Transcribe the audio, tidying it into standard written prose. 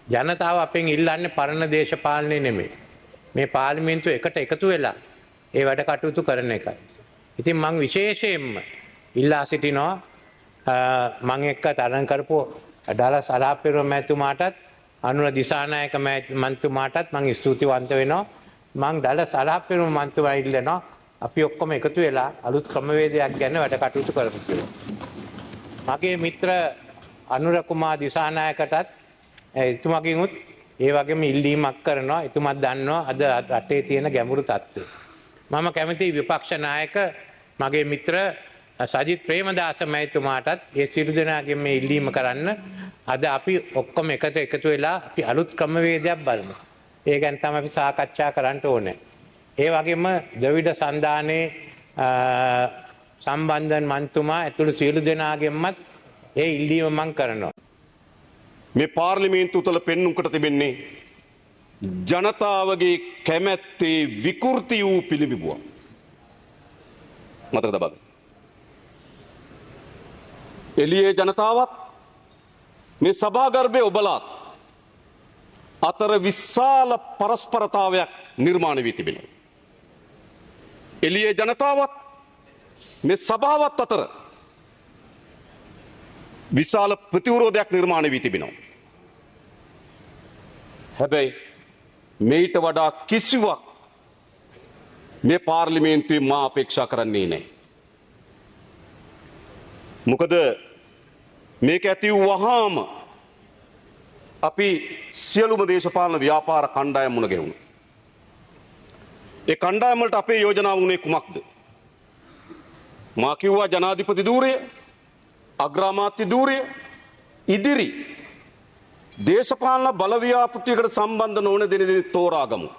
ජනතාව අපෙන් ඉල්ලන්නේ පරණ දේශපාලනය නෙමෙයි. මේ පාර්ලිමේන්තුව එකට එකතු වෙලා ඒ වැඩ කටයුතු කරන එකයි. ඉතින් මං විශේෂයෙන්ම ඉල්ලා සිටිනවා මං එක්ක තරඟ කරපු ඩලස් අලහප්පෙරුම මැතිතුමාටත් අනුර දිසානායක මන්තුමාටත් මං ස්තුතිවන්ත වෙනවා. මං ඩලස් අලහප්පෙරුම මන්තුමා ඉල්ලනවා අපි ඔක්කොම එකතු වෙලා අලුත් ක්‍රමවේදයක් ගැන වැඩ කටයුතු කරමු කියලා. මගේ මිත්‍ර අනුර කුමාර දිසානායකටත් එතුමගෙන් උත් ඒ වගේම ඉල්ලීමක් කරනවා. එතුමත් දන්නවා අද රටේ තියෙන ගැඹුරු තත්ත්වය. මම කැමති විපක්ෂ නායක මගේ මිත්‍ර සජිත් ප්‍රේමදාස මැතිතුමාටත් ඒ සියලු දෙනාගෙන් මේ ඉල්ලීම කරන්න. අද අපි ඔක්කොම එකට එකතු වෙලා අපි අලුත් ක්‍රමවේදයක් බලමු. ඒ ගැන තමයි අපි සාකච්ඡා කරන්න ඕනේ. ඒ වගේම ද්‍රවිඩ සන්ධානයේ සම්බන්ධන් මන්තුමා ඇතුළු සියලු දෙනාගෙන්මත් ඒ ඉල්ලීම මං කරනවා. මේ පාර්ලිමේන්තුව තුළ පෙන්නුම් කොට තිබෙන්නේ ජනතාවගේ කැමැත්තේ විකෘති වූ පිළිබිඹුවක්. මතක තබා ගන්න. එළියේ ජනතාවත් මේ සභාගර්භයේ ඔබලාත් අතර විශාල පරස්පරතාවයක් නිර්මාණය වී තිබෙනවා. එළියේ ජනතාවත් මේ සභාවත් අතර විශාල ප්‍රතිවිරෝධයක් නිර්මාණය වී තිබෙනවා. හැබැයි මේට වඩා කිසිවක් මේ පාර්ලිමේන්තුවේ මා අපේක්ෂා කරන්නේ නැහැ. මොකද මේක ඇති වූ වහාම අපි සියලුම දේශපාලන ව්‍යාපාර කණ්ඩායම් මුණ ගැහුණා. ඒ කණ්ඩායම් වලට අපේ යෝජනාව වුණේ කුමක්ද? මා කිව්වා ජනාධිපති ධූරය, අග්‍රාමාත්‍ය ධූරය, ඉදිරි දේශපාලන බලව්‍යාපෘතියකට සම්බන්ධ නොවන දෙන තෝරාගමු.